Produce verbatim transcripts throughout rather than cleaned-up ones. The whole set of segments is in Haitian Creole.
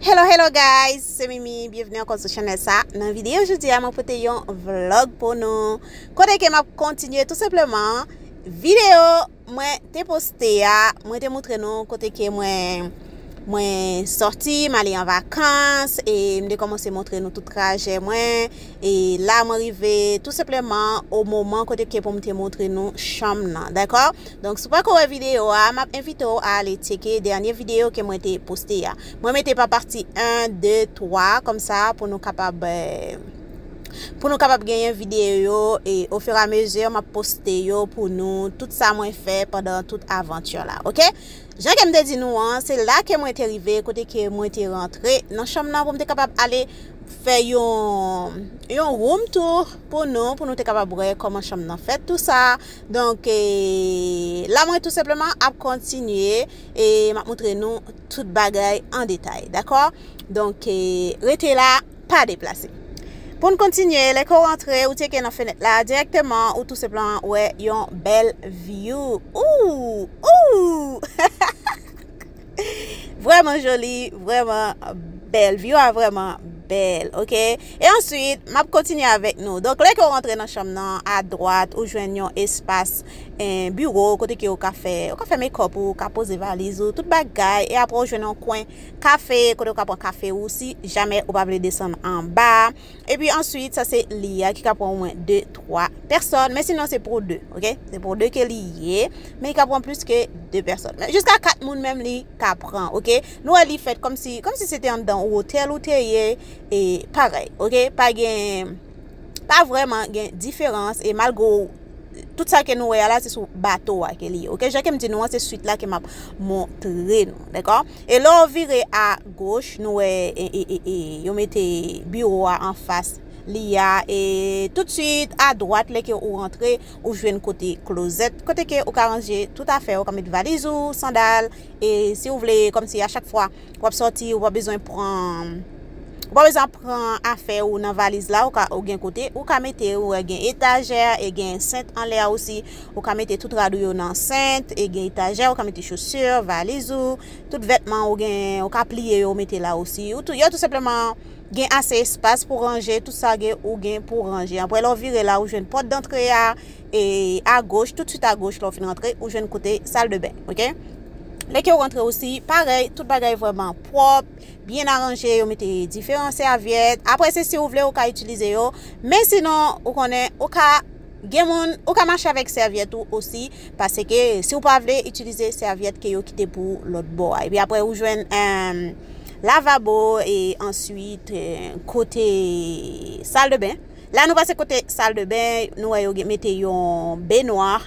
Hello, hello guys, se Mimi, byenveni ankò sou chanèl sa. Nan videyo jodi a, mwen pote yon vlog pou nou. Kote ke m ap kontinye tou senpleman videyo mwen te poste a, mwen te montre nou kote ke mwen mwen sòti, m ale an vakans, e m te kòmanse montre nou tout trajè mwen, e la mwen rive tou senpleman o moman kote ke pou m te montre nou chanm nan, dakò? Donk, si w poko wè videyo a, m ap envite w a ale tcheke dènye videyo ke mwen te poste a. Mwen mete pa pati en, de, twa, kòmsa pou nou kapab, eh, pou nou kapab genyen videyo yo, e ofiramezi, m ap poste yo pou nou, tout sa mwen fè pandan tout avanti la, oke? Jan ke m te di nou an, se la ke mwen te rive, kote ke mwen te rantre nan chanm nan pou m te kapab ale fè yon, yon room tour pou nou, pou nou te kapab wè kòman chanm nan fèt, tou sa. Donk, eh, la mwen tou senpleman ap kontinye e m ap montre nou tout bagay an detay, dakò? Donk, eh, rete la, pa deplase. Pou n kontinye, lè ke w rantre, ou tcheke nan fenèt la, dirèkteman, ou tou senpleman wè yon bèl view. Ooh! Ooh! Vrèman joli, vrèman bèl. View a vrèman bèl, oke? E answit, m ap kontinye avèk nou. Donk, lè ke w rantre nan chanm nan, adwat, ou jwenn yon espas, eh, biwo, kote ke w ka fè, w ka fè makeup ou, w ka poze valiz ou, tout bagay. E apre, w jwenn yon kwen kafe, kote w ka pran kafe ou, si jamè ou pa vle desann anba. Epi answit, sa se li a ki ka pran omwen de, twa pèsòn, men sinon se pou de, oke? Se pou de ke li ye, men li ka pran plis ke de pèsòn. Men jiska kat moun menm li ka pran, oke? Nou wè li fèt kòmsi, kòmsi se te anndan yon otèl ou te ye, e parèy, oke? Pa gen, pa vrèman gen diferans, e malgre w tout sa ke nou wè a la, se sou bato a ke li ye. Oke, jan ke m di nou an, se swit la ke m ap montre nou, dakò? E lè w vire a goch, nou wè, e, e, e, e, yo mete biwo a anfas li a, e toutswit, adwat, lè ke ou rantre, ou jwenn kote klozèt, kote ke ou ka ranje tout afè, ou ka met valiz ou, sandal, e si w vle, kòmsi a chak fwa, w ap sòti, ou pa bezwen pran, ou pa bezwen pran afè ou nan valiz la, ou ka, ou gen kote, ou ka mete, ou gen etajè, e gen sent anlè a osi, ou ka mete tout rad ou yo nan sent, e gen etajè, ou ka mete chosi, valiz ou, tout vètman ou gen, ou ka pliye yo, mete la osi. Ou tou, yo tou senpleman gen ase espas pou ranje tout sa gen, ou gen pou ranje. Apre, lè w vire la, ou jwenn pòt dantre a, e agoch, toutswit agoch, lè w fin rantre, ou jwenn kote sal de ben, oke? Lè ke w rantre osi, parèy, tout bagay vrèman pwòp, byen aranje, yo mete diferan sèvyèt. Apre, se si w vle, ou ka itilize yo. Men sinon, ou konnen, ou ka, gen moun, ou ka mache avèk sèvyèt ou osi, paske si w pa vle itilize sèvyèt ke yo kite pou lòt bò a. Epi apre, ou jwenn, em, lavabo e answit, eh, kote sal de ben. La nou pase kote sal de ben, nou wè yo gen, mete yon benwa,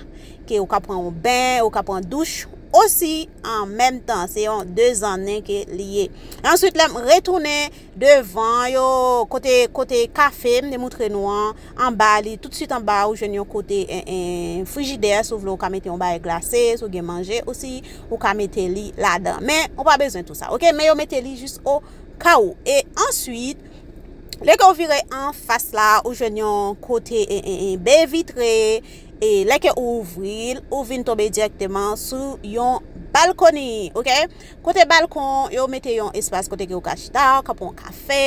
ke ou ka pran yon ben, ou ka pran douch osi an menm tan. Se yon dezannen ke li ye. Answit, lè m retounen devan yo, kote, kote kafe, m te montre nou an, anba li, toutswit anba, ou jwenn yon kote, en, en, frijidè, si w vle, ou ka mete yon bagay glase, si w gen manje osi, ou ka mete li ladan. Men, ou pa bezwen tou sa, oke? Men yo mete li jis o ka ou. E answit, lè ke w vire anfas la, ou jwenn yon kote, e, e, e, be vitre, e lè ke ou ouvri l, ou vin tonbe dirèkteman sou yon balkoni, oke? Kote balkon, yo mete yon espas kote ke ou ka chita, ou ka pran yon kafe,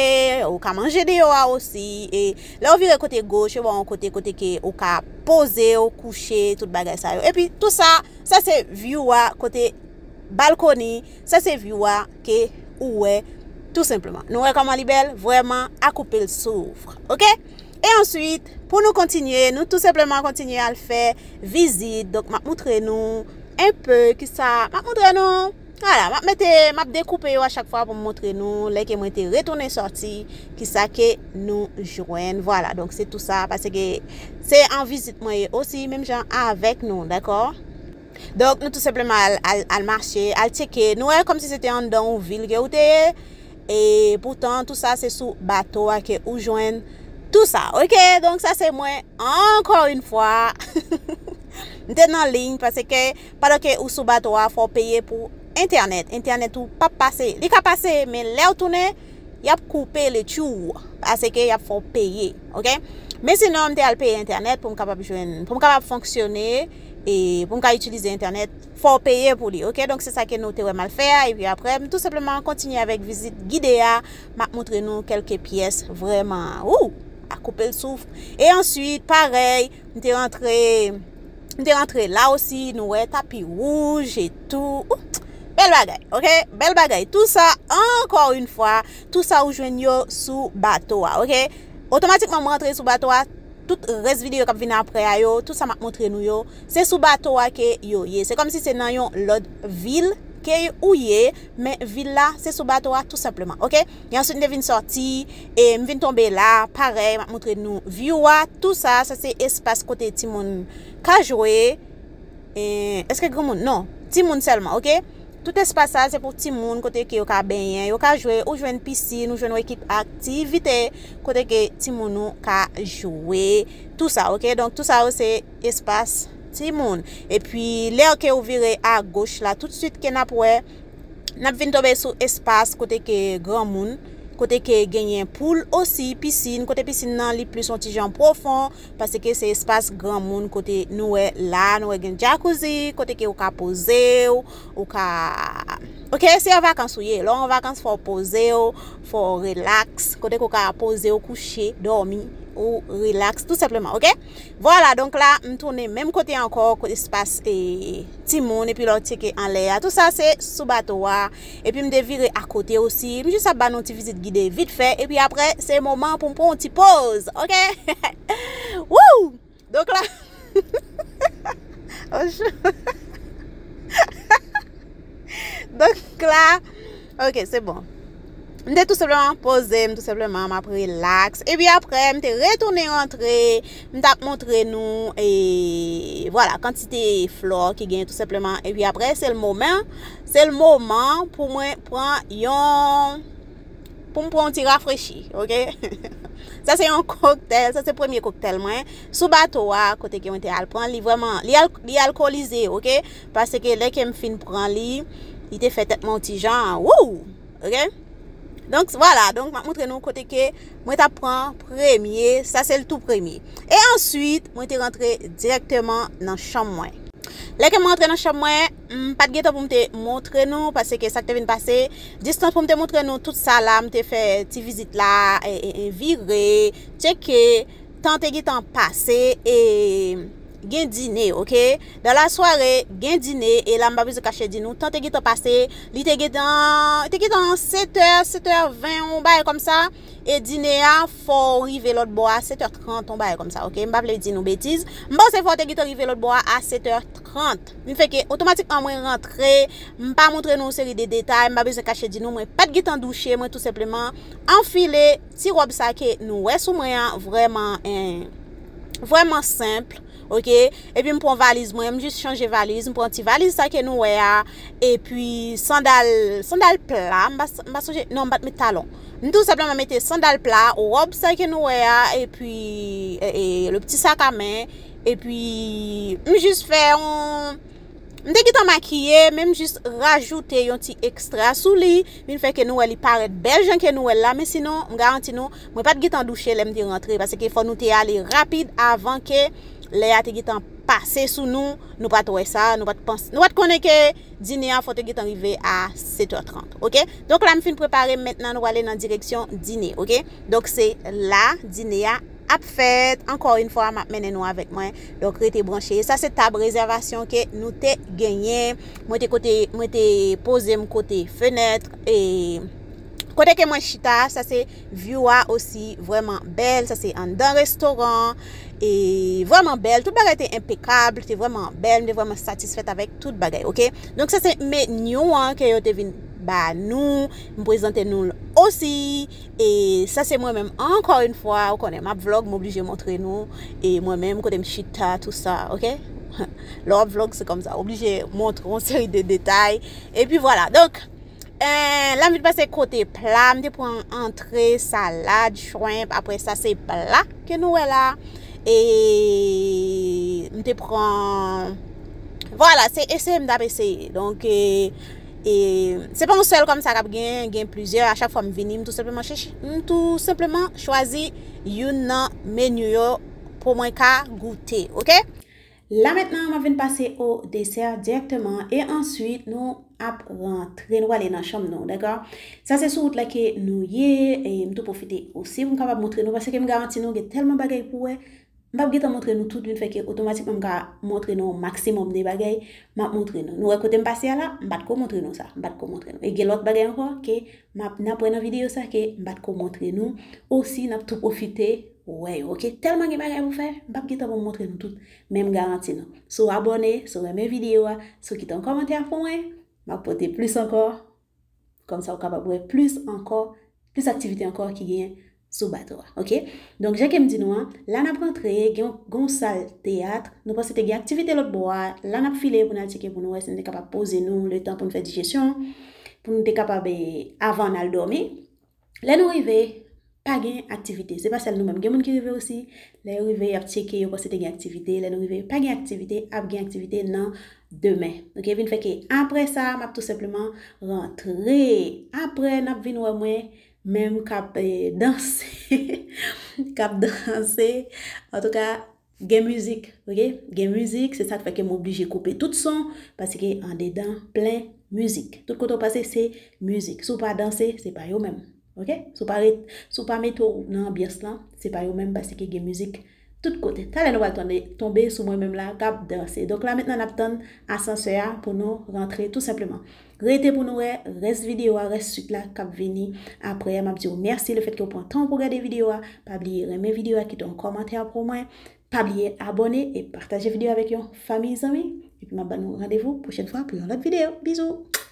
ou ka manje deyò a osi, e lè w vire kote goch, yo ba w yon kote, kote ke ou ka poze w, kouche, tout bagay sa yo. Epi, tou sa, sa se view a kote balkoni, sa se view a ke ou wè, tou senpleman. Nou wè kòman li bèl? Vrèman, à couper le souffle, oke? E answit, pou nou kontinye, nou tou senpleman kontinye al fè vizit. Donk, m ap montre nou enpe kisa, m ap montre nou, vwala, m ap mete, m ap dekoupe yo a chak fwa pou m montre nou, lè ke mwen te retounen sòti, kisa ke nou jwenn. Vwala, donk se tou sa, paske se an vizit mwen ye osi, menm jan avèk nou, dakò? Donk, nou tou senpleman al, al, al mache, al tcheke. Nou wè kòmsi se te anndan yon vil ke ou te ye. E poutan, tou sa se sou bato a ke ou jwenn tou sa. Oke, donk sa se mwen, ankò yon fwa. M te nan liy, paske pandan ke ou sou bato a, fò w peye pou entènèt. Entènèt ou p ap pase. Li ka pase, men lè w tounen, y ap koupe le tchou, paske y ap fè w peye, oke? Men sinon, m te al peye entènèt pou m kapab jwenn, pou m kapab fonksyone, e pou m ka itilize entènèt, fò w peye pou li, oke? Donk, se sa ke nou te wè m al fè a, epi apre, m tou senpleman kontinye avèk vizit gide a, m ap montre nou kèlke pyès vrèman, ou, a koupe l souf. E answit, parèy, m te rantre, m te rantre la osi, nou wè tapi wouj e tou. Ou, bèl bagay, oke? Bèl bagay. Tou sa, ankò yon fwa, tou sa ou jwenn yo sou bato a, oke? Otomatikman, m rantre sou bato a, tout rès videyo k ap vin apre a yo, tou sa m ap montre nou yo, se sou bato a ke yo ye. Se kòmsi se nan yon lòt vil ke ou ye, men vil la, se sou bato a, tou senpleman, oke? E answit, m te vin sòti, e m vin tonbe la, parèy, m ap montre nou view a, tou sa, sa se espas kote timoun ka jwe, e, èske granmoun? Non, timoun sèlman, oke? Tout espas sa, se pou timoun, kote ke yo ka benyen, yo ka jwe, ou jwenn pisin, ou jwenn yon ekip aktivite, kote ke timoun ou ka jwe, tou sa, oke? Donk, tou sa yo se espas timoun. Epi, lè ke ou vire agoch la, toutswit ke n ap wè, n ap vin tonbe sou espas kote ke granmoun, kote ke genyen poul osi, pisin, kote pisin nan li plis yon ti jan pwofon, paske se espas granmoun kote nou wè la, nou wè gen jacuzzi, kote ke ou ka poze w, ou ka, oke, se an vakans ou ye. Lè w an vakans, fò w poze w, fò w relax, kote ke ou ka poze w, kouche, dòmi, ou relax, tou senpleman, oke? Vwala, donk la, m tounen menm kote ankò, kote espas, e, timoun, epi lè w tcheke anlè a. Tou sa, se sou bato a. Epi m te vire akote osi. M jis ap ba nou ti vizit gide vit fè. Epi apre, se moman pou m pran yon ti poz. Oke? Woo! Donk la. Oh, je- Donk la, oke, se bon. M te tou senpleman poze m, tou senpleman, m ap relax. Epi apre, m te retounen rantre, m t ap montre nou, e, vwala, kantite flò ki gen, tou senpleman. Epi apre, se l moman, se l moman pou mwen pran yon, pou m pran yon ti rafrechi, oke? Sa se yon koktèl, sa se premye koktèl mwen. Sou bato a, kote ke mwen te al pran, li vrèman, li al-, li alkolize, oke? Paske lè ke m fin pran li, li te fè tèt mwen yon ti jan, wouw! Oke? Donk, vwala, donk, m ap montre nou kote ke mwen t ap pran premye, sa se l tou premye. E answit, mwen te rantre dirèkteman nan chanm mwen. Lè ke mwen rantre nan chanm mwen, m pa t gentan pou m te montre nou, paske sa k te vin pase, distans pou m te montre nou tout sa la, m te fè ti vizit la, e, e, e, vire, tcheke, tan te gentan pase, e gen dine, oke? Dan la sware, gen dine, e la m pa bezwen kache di nou, tan te gentan pase, li te gentan, te gentan sèt è, sèt è ven, yon bagay kòmsa, e dine a, fò w rive lòt bò a sèt è trant, yon bagay kòmsa, oke? M pa vle di nou betiz. M panse fò w te gentan rive lòt bò a a sèt è trant. Vin fè ke otomatikman mwen rantre, m pa montre nou yon seri de detay, m pa bezwen kache di nou, mwen pa t gentan douche, mwen tou senpleman anfile ti wòb sa ke nou wè sou mwen an, vrèman, en, vrèman senp, oke? Epi m pran valiz mwen, m jis chanje valiz, m pran ti valiz sa ke nou wè a, epi sandal, sandal pla, m pa, m pa sonje, non, m pa t met talon. M tou senpleman mete sandal pla, wòb sa ke nou wè a, epi, e, e, le ti sak a men, epi m jis fè yon, m te gentan makiye, men m jis rajoute yon ti ekstra sou li, vin fè ke nou wè li parèt bèl jan ke nou wè l la, men sinon, m garanti nou, mwen pa t gentan douche lè m te rantre, paske fò nou te ale rapid avan ke lè a te gentan pase sou nou, nou pa t wè sa, nou pa t panse, nou pa t konnen ke dine a fò te gentan rive a sèt è trant, oke? Donk la, m fin prepare m mentnan, nou prale nan direksyon dine, oke? Donk se la, dine a ap fèt. Ankò yon fwa, m ap mennen nou avèk mwen. Donk, rete branche. Sa se tab rezèvasyon ke nou te genyen. Mwen te kote, mwen te poze m kote fenèt. E kote ke mwen chita, sa se view a osi vrèman bèl. Sa se anndan restoran. E vrèman bèl. Tout bagay te enpekab, te vrèman bèl. M te vrèman satisfèt avèk tout bagay, oke? Donk, sa se menu an ke yo te vin ba nou. M prezante nou l osi. E sa se mwen menm, ankò yon fwa, ou konnen, m ap vlog, m oblije montre nou. E mwen menm, kote m chita, tou sa, oke? Lè w ap vlog, se kòmsa, oblije montre yon seri de detay. Epi vwala, donk, eh, la m vin pase kote pla, m te pran antre, salad, shrimp, apre sa se pla ke nou wè la. E m te pran, vwala, se eseye m t ap eseye. Donk, e, E se pa yon sèl kòmsa k ap gen, gen plizyè. A chak fwa m vini, m tou senpleman chèche, m tou senpleman chwazi youn nan menu yo pou mwen ka goute, oke? La mentnan, m ap vin pase o desè dirèkteman e answit nou ap rantre, nou prale nan chanm nou, dakò? Sa se sou wout la ke nou ye, e m tou pwofite osi pou m kapab montre nou, paske m garanti nou gen tèlman bagay pou wè, m p ap gentan montre nou tout vin fè ke otomatikman m ka montre nou yon maksimòm de bagay, m ap montre nou. Nou wè kote m pase a la, m pa t ko montre nou sa, m pa t ko montre nou. E gen lòt bagay ankò ke m ap, n ap wè nan videyo sa ke m pa t ko montre nou, osi n ap tou pwofite wè yo, oke? Tèlman gen bagay pou fè, m p ap gentan pou m montre nou tout, men m garanti nou. Si w abòne, si w renmen videyo a, si w kite yon kòmantè pou mwen, m ap pote plis ankò. Kòmsa w kapab wè plis ankò, plis aktivite ankò ki genyen sou bato a, oke? Donk, jan ke m di nou an, la n ap rantre, gen yon, gen yon sal teyat, nou panse te gen aktivite lòt bò a, la n ap file pou n al tcheke pou nou wè si n te kapab poze nou, letan pou n fè dijesyon, pou nou te kapab, e, avan n al dòmi. Lè nou rive, pa gen aktivite. Se pa sèl nou menm. Gen moun ki rive osi, lè yo rive, y ap tcheke, yo panse te gen aktivite. Lè nou rive, pa gen aktivite, ap gen aktivite nan demen. Oke, vin fè ke apre sa, m ap tou senpleman rantre. Apre, n ap vin wè mwen, menm k ap, e, danse. K ap danse. Antouka, gen mizik, oke? Gen mizik, se sa k fè ke m oblije koupe tout son, paske andedan plen mizik. Tout kote w pase, se mizik. Si w pa danse, se pa yo menm, oke? Si w pa ret, si w pa mete w nan anbyans lan, se pa yo menm, paske gen mizik tout kote. Talè nou pral tonbe, tonbe sou mwen menm la, k ap danse. Donk la mentnan, n ap tann asansè a pou nou rantre, tou senpleman. Rete pou nou wè rès videyo a, rès swit la k ap vini apre a. M ap di w mèsi lefètke w pran tan w pou gade videyo a. Pa bliye renmen videyo a, kite yon kòmantè pou mwen. Pa bliye abòne e pataje videyo avèk yon fanmi zanmi. Epi m ap ban nou randevou pwochèn fwa pou yon lòt videyo. Bizou!